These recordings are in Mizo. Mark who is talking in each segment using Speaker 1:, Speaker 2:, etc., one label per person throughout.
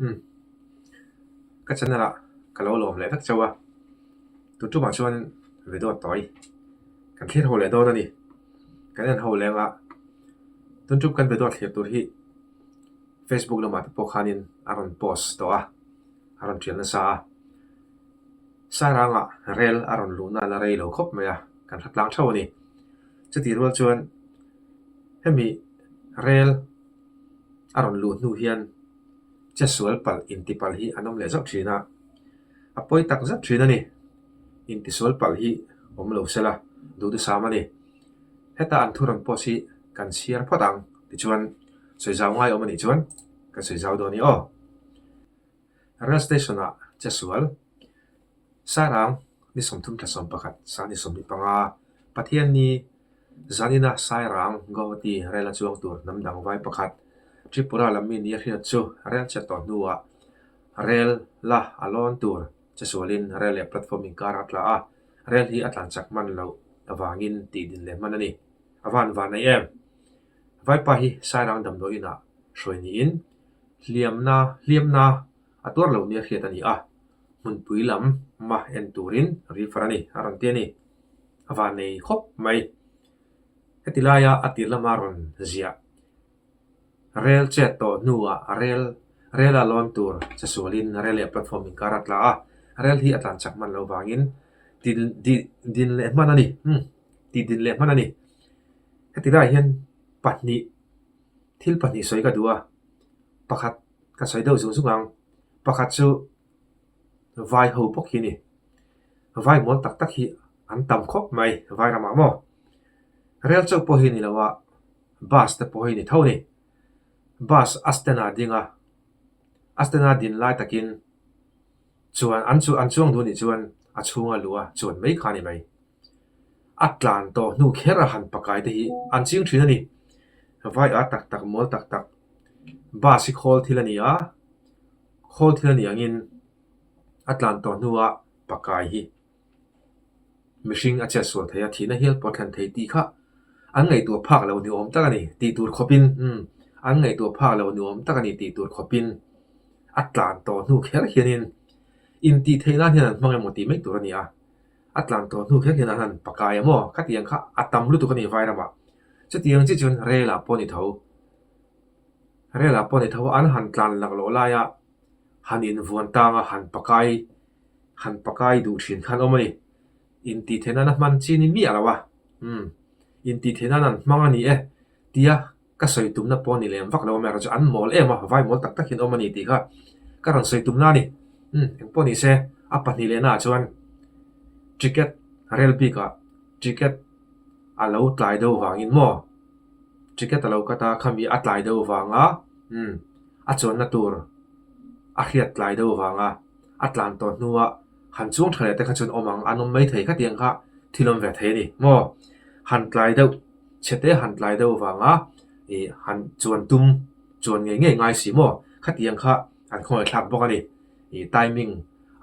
Speaker 1: Umm ka channel ah ka lo lawm leh vek chauh a, tun tumah chuan video tawi kan thlir ho leh dawn a ni. Kan en ho leng a, tun tum kan video thlir tur hi Facebook lamah te pawh khanin a rawn post tawh a, a rawn tial nasa a. Sairangah rel a rawn luhna la rei lo khawp mai a, kan hre tlang theuh a ni. Chutih rual chuan hemi rel a rawn luh hnu hian che sual palh inti palh hi an awm leh zauh thin a, a pawi tak zet thin a ni. Inti sual palh hi awm lo se la, duhdusam a ni. Heta an thu rawn post hi kan chhiar phawt ang tichuan sawi zau ngai awm a nih chuan kan sawi zau dawn i aw. Rail station ah che sual Sairang ni 30 thla 11 sa ni 25 Pathianni Zanina Sairang Guwahati rel a chuang tur hnam dang vai pakhat Tripura lam mi nia hriat chu rel che tawh hnuah rel la a lawn tur che sualin rel leh platform inkar a tla a, rel hi a tlan chak hman loh avangin tih din leh hman a ni. A van van nei em? Vaipa hi Sairang damdawi inah hruai niin hliamna hliamna a tuar lo nia hriat a ni a, hmunpui lam ma en turin refer a ni a rawn ti a ni. A van nei khawp mai. Heti laia a tir lama rawn ziah rel chet tawh hnuah rel rel a lawn tur che sualin rel leh platform inkar a tla a, rel hi a tlan chak hman loh vangin din din leh hman a ni umm tih din leh hman a ni. Heti laiah hian pahnih thil pahnih sawi ka duh a, pakhat ka sawi deuh zung zung ang. Pakhat chu vai ho bawk hi a ni. Vai mawl tak tak hi an tam khawp mai vai ramah maw. Rel chauh pawh hi ni lo a, bus te pawh hi ni tho a ni. Bus a stand ah ding a, a stand a din lai takin chuan an chu an chuang duh anih chuan a chhunga luh a chuan mai kha a ni mai. A tlan tawh hnu kher a han pakai te hi an ching thin a ni. Vai a tak tak mawl tak tak bus hi khawl thil a ni a, khawl thil a ni angin a tlan tawh hnua pakai hi mihring a chet sual thei a, thihna hial pawh a thlen thei tih kha an ngaihtuah phak lo ni awm tak a ni tih tur khawpin umm an ngaihtuah phak lo ni awm tak a ni tih tur khawpin a tlan tawh hnu kher hianin intih theih nan hian an hmang emaw tih mai tur a ni a. A tlan tawh hnu kher hian an han pakai a maw? Khatiang kha a tam lutuk a ni Vairamah. Chutiang chiah chuan rel ah pawh a ni tho. Rel ah pawh a ni tho a, an han tlan laklawh laia han invuan tang a, han pakai han pakai duh thin khan awm a ni. Intih theih nan a hman chi ni miah lo a, umm intih theih nan an hmang a ni e tia Ka sawi tumna pawh a ni lem vak lo a, amaherawhchu an mawl em a, vai mawl tak tak hian awm a ni tih kha ka rawn sawi tumna a ni. Umm, engpawh ni se, a pahnih lehnaah chuan ticket rel bikah ticket a lo tlai deuh vangin maw ticket a lo cut a, khami a tlai deuh vanga umm a chuanna tur a hriat tlai deuh vanga a tlan tawh hnua han chuang tha leh te kha chuan awm ang, an awm maithei khatiang kha thil awm ve thei a ni maw, han tlai deuh. Chhete han tlai deuh vanga ih han chuan tum chuan ngei ngei ngai si maw? Khatiang kha an khawngaihthlak bawk a ni. Ih timing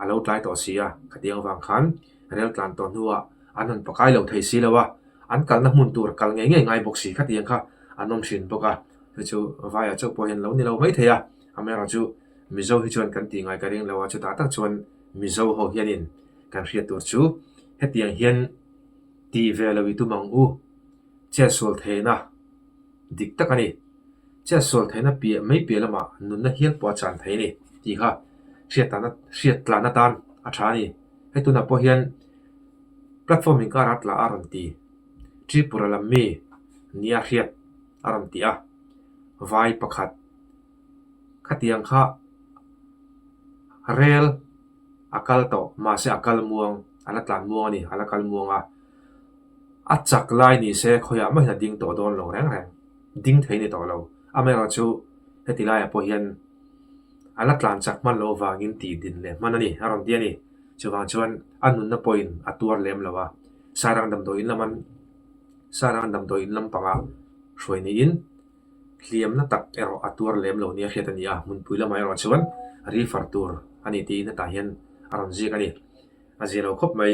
Speaker 1: a lo tlai tawh si a, khatiang vang khan rel tlan tawh hnuah an han pakai lo thei si lo a, an kalna hmun tur kal ngei ngei ngai bawk si khatiang kha an awm thin bawk a. Hei chu vaiah chauh pawh hian lo ni lo mai thei a, amaherawhchu Mizo hi chuan kan tih ngai ka ring lo a, chutah tak chuan Mizo ho hianin kan hriat tur chu hetiang hian Tih ve lo i tum ang u. Chetsual theihna dik tak a ni. Chetsual theihna piah mai piah lamah nunna hial pawh a chan thei a ni tih kha hriattana hriat tlan atan a tha a ni. Hei tunah pawh hian platform inkar a tla a rawn ti. Tripura lam mi nia hriat a rawn ti a. Vai pakhat khatiang kha rel. A kal tawh, mahse a kal muang, a la tlan muang a ni, a la kal muang a. A chak lai ni se khawiah mahin a ding tawh dawn lo reng reng, ding thei a ni tawh lo. Amaherawhchu heti laiah pawh hian a la tlan chak hman loh avangin tih din leh hman a ni, a rawn ti a ni. Chuvang chuan a nunna pawhin a tuar lem lo a, Sairang damdawi in laman Sairang damdawi in lampangah hruai niin, Hliamna tak erawh a tuar lem lo nia hriat a ni a, hmunpui lamah erawh chuan refer tur a ni tiin hetah hian a rawn ziak a ni. A zia lo khawp mai.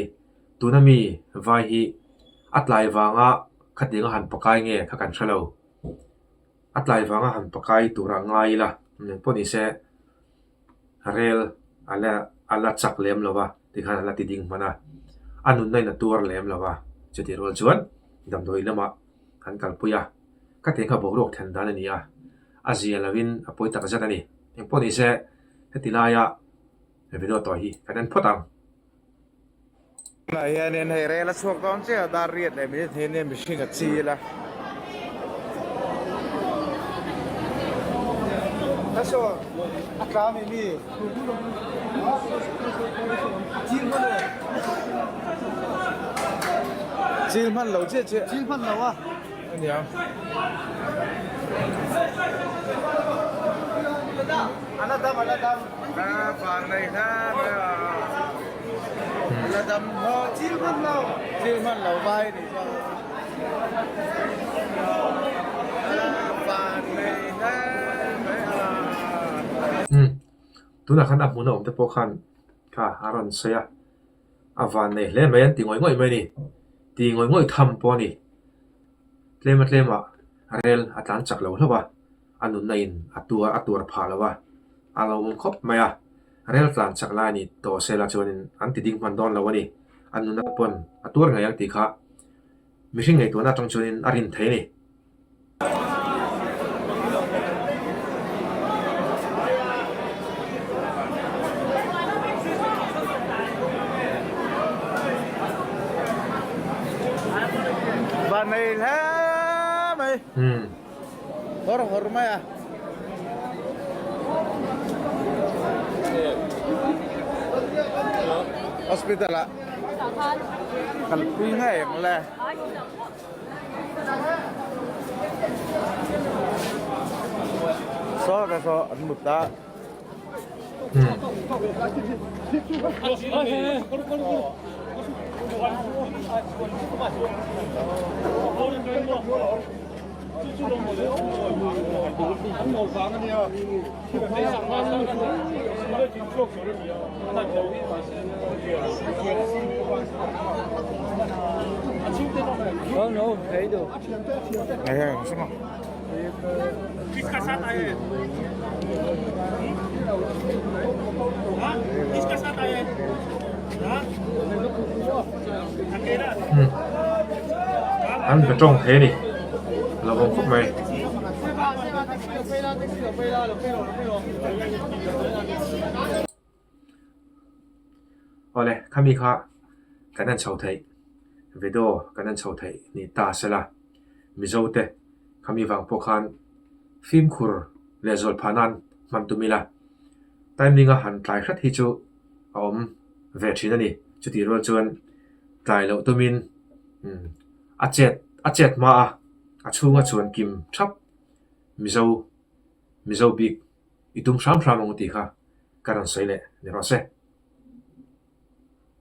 Speaker 1: Tuna mi vai hi a tlai vanga khatianga han pakai nge kha kan hre lo. A tlai vanga han pakai tura ngai ila, engpawh ni se. Rel a la a la chak lem lo va, tikhan a la ti ding hman a, a nunna in a tuar lem lo va, chutih rual chuan damdawi lamah an kalpui a, ka tih kha boruak then dan a ni a, a zia lovin a pawi tak zet a ni. Engpawh ni se heti laia video tawh hi kan en phawt ang.
Speaker 2: Tunah hianin hei rel a chhuak dawn chiah a, dar riat leh minute hnih nia mihring a chil a. Chil hman lo chiah chiah. Chil hman lo a. Ania. Ala dam ala dam.
Speaker 1: Tunah khan a hmun a awm te pawh khan kha a rawn sawi a, a van nei hle mai an ti ngawih ngawih mai a ni. Ti ngawih ngawih tham pawh a ni. Tlema tlema rel a tlan chak lo hlauh a, a nunna in a tuar a tuar phah lo a, a lo awm khawp mai a. Rel tlan chak lai a ni tawh sela chuanin an ti ding hman dawn lo a ni. A nunna pawn a tuar ngei ang tih kha mihring ngaihtuahna atang chuanin a rin thei a ni.
Speaker 2: Van nei hle mai. Hawr hawr mai a. Hospital ah kalpui ngei ang le. Saw ka saw an mut a.
Speaker 1: An be tawng thei a ni a lo awm khawp mai. Awle khami kha kan en chho theih video kan en chho theih ni ta sela Mizo te khami vang pawh khan fimkhur leh zawlh phah nan hman tum ila timing a han tlai hret hi chu a awm ve thin a ni chutih rual chuan tlai loh tumin a chet a chet hma a a chhunga chuan kim thap Mizo Mizo bik i tum hram hram ang tih kha ka rawn sawi leh ni rawh se.